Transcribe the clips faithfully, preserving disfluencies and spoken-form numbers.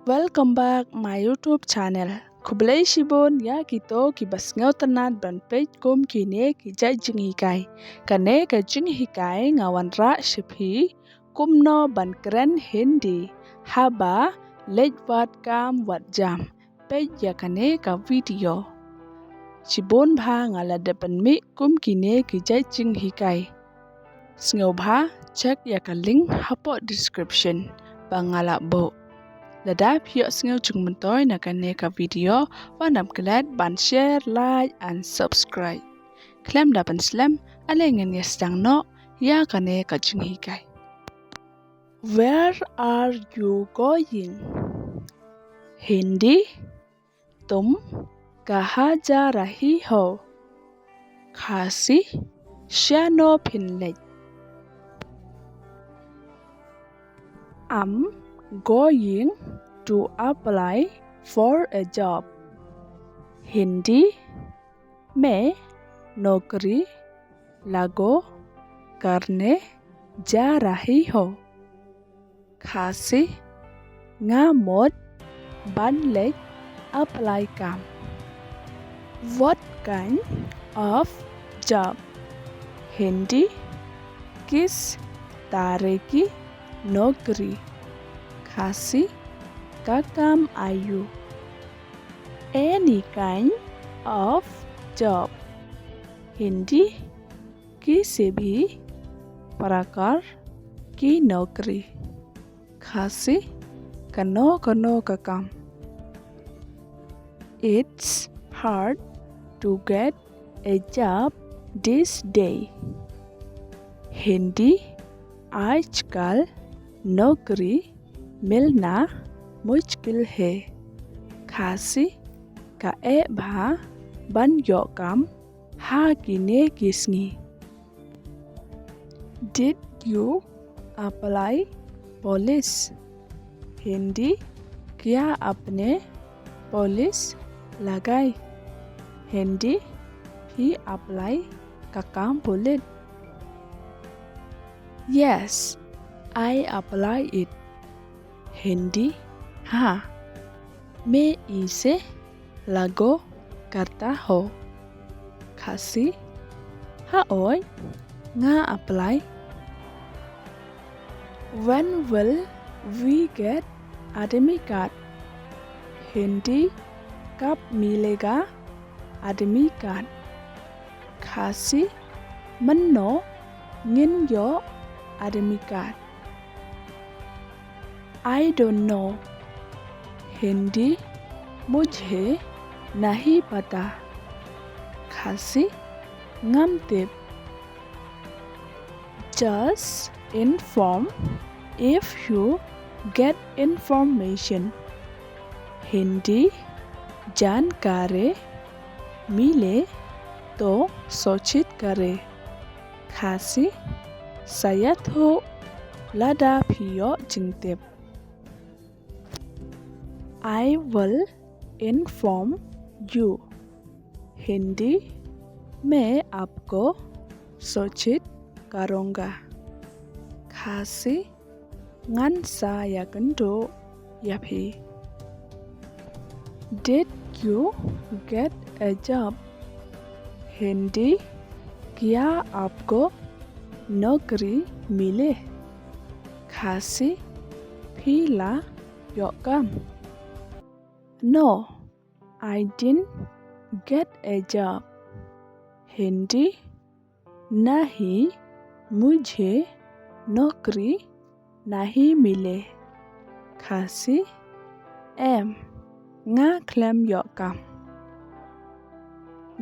Welcome back my YouTube channel. Khublei shibun ïa kito kiba sngewtynnat ban peit kum kine ki jait jinghikai. Kane ka jinghikai nga wanrah sha phi kumno ban kren Hindi haba leit wad kam wad jam. Peit ïa kane ka video. Shibun bha nga la dep pynmih kum kine ki jait jinghikai. Sngewbha check ïa ka link hapoh description ba nga la buh. Lada phi ïohsngew jingmyntoi na kane ka video, wat nym klet ban share, like and subscribe. Khlem da pynslem, ale ngin ïa sdang noh ïa kane ka jinghikai. Where are you going? Hindi, तुम कहाँ जा रही हो? Khasi, shano phin leit? I'm going to apply for a job. Hindi, मैं नौकरी लागू करने जा रही हूँ। Khasi, nga mut ban leit apply kam. What kind of job? Hindi, किस तरह की नौकरी? Khasi, का काम आयु? Any kind of job. Hindi, किसी भी प्रकार की नौकरी। Khasi, kano kano ka kam. It's hard to get a job this day. Hindi, आजकल नौकरी मिलना मुश्किल है। Khasi, ka eh bha ban ïoh kam ha kine ki sngi. Did you apply police? Hindi, क्या आपने पुलिस लगाई? Hindi, phi apply ka kam pulit? Yes, I apply it. Hindi, हाँ, मैं इसे लागू करता हूँ। Khasi, haoid, nga apply. When will we get ADMI card? Hindi, कब मिलेगा ADMI card? Khasi, mynno ngin ïoh ADMI card? I don't know. Hindi, मुझे नहीं पता. Khasi, ngam tip. Just inform if you get information. Hindi, जानकारी मिले तो सूचित करें. Khasi, sa ïathuh lada phi ïoh jingtip. I will inform you. Hindi, मैं आपको सूचित करूँगा. Khasi, ngan sa ïakynduh ïa phi. Did you get a job? Hindi, क्या आपको नौकरी मिले? Khasi, phi la ïoh kam? No, I didn't get a job. Hindi, नहीं, मुझे नौकरी नहीं मिले. Khasi, em, nga khlem ïoh kam.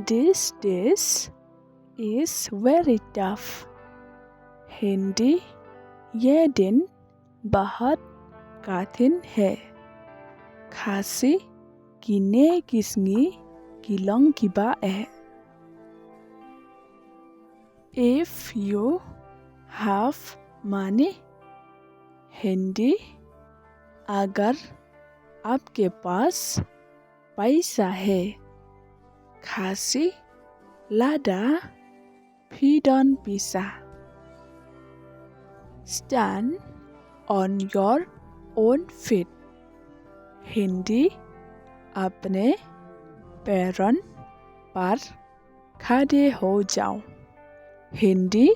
These days is very tough. Hindi, ये दिन बहुत कठिन है. Khasi, kine ki sngi ki long kiba eh. If you have money. Hindi, अगर आपके पास पैसा है. Khasi, lada phi don pisa. Stand on your own feet. Hindi, apne paron par khade ho jao. Hindi,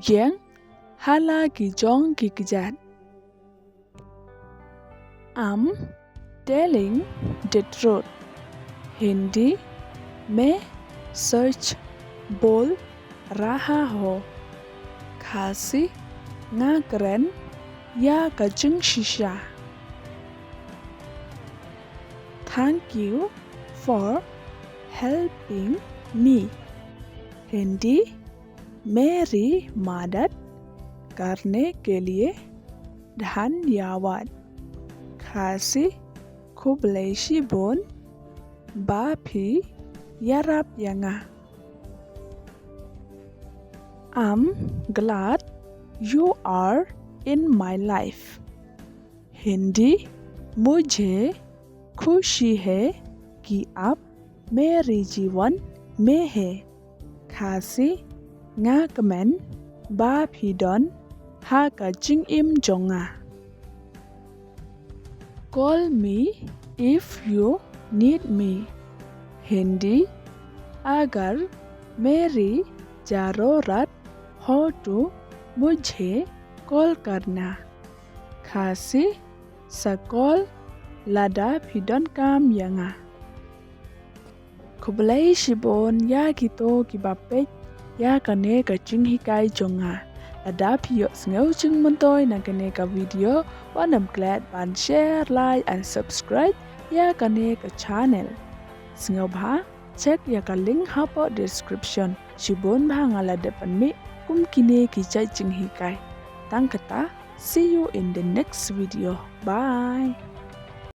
ïeng ha la ki jong ki kjat. I'm telling the truth. Hindi, मैं सच बोल रहा हूँ. Khasi, nga kren ïa ka jingshisha. Thank you for helping me. Hindi, मेरी मदद करने के लिए धन्यवाद. Khasi, khublei shibun ba phi ïarap ïa nga. I'm glad you are in my life. Hindi, मुझे खुशी है कि आप मेरे जीवन में हैं. Khasi, nga kmen ba phi don ha ka jingim jong nga. Call me if you need me. Hindi, अगर मेरी ज़रूरत हो तो मुझे कॉल करना. Khasi, sa call lada phi donkam ïa nga. Khublei shibun ïa kito kiba peit ïa kane ka jinghikai jong nga. Lada phi ïohsngew jingmyntoi na kane ka video, wat nym klet ban share, like and subscribe ïa kane ka channel. Sngewbha check ïa ka link hapoh description. Shibun bha nga la dep ban mih kum kine ki jait jinghikai. Tang kata, see you in the next video. Bye.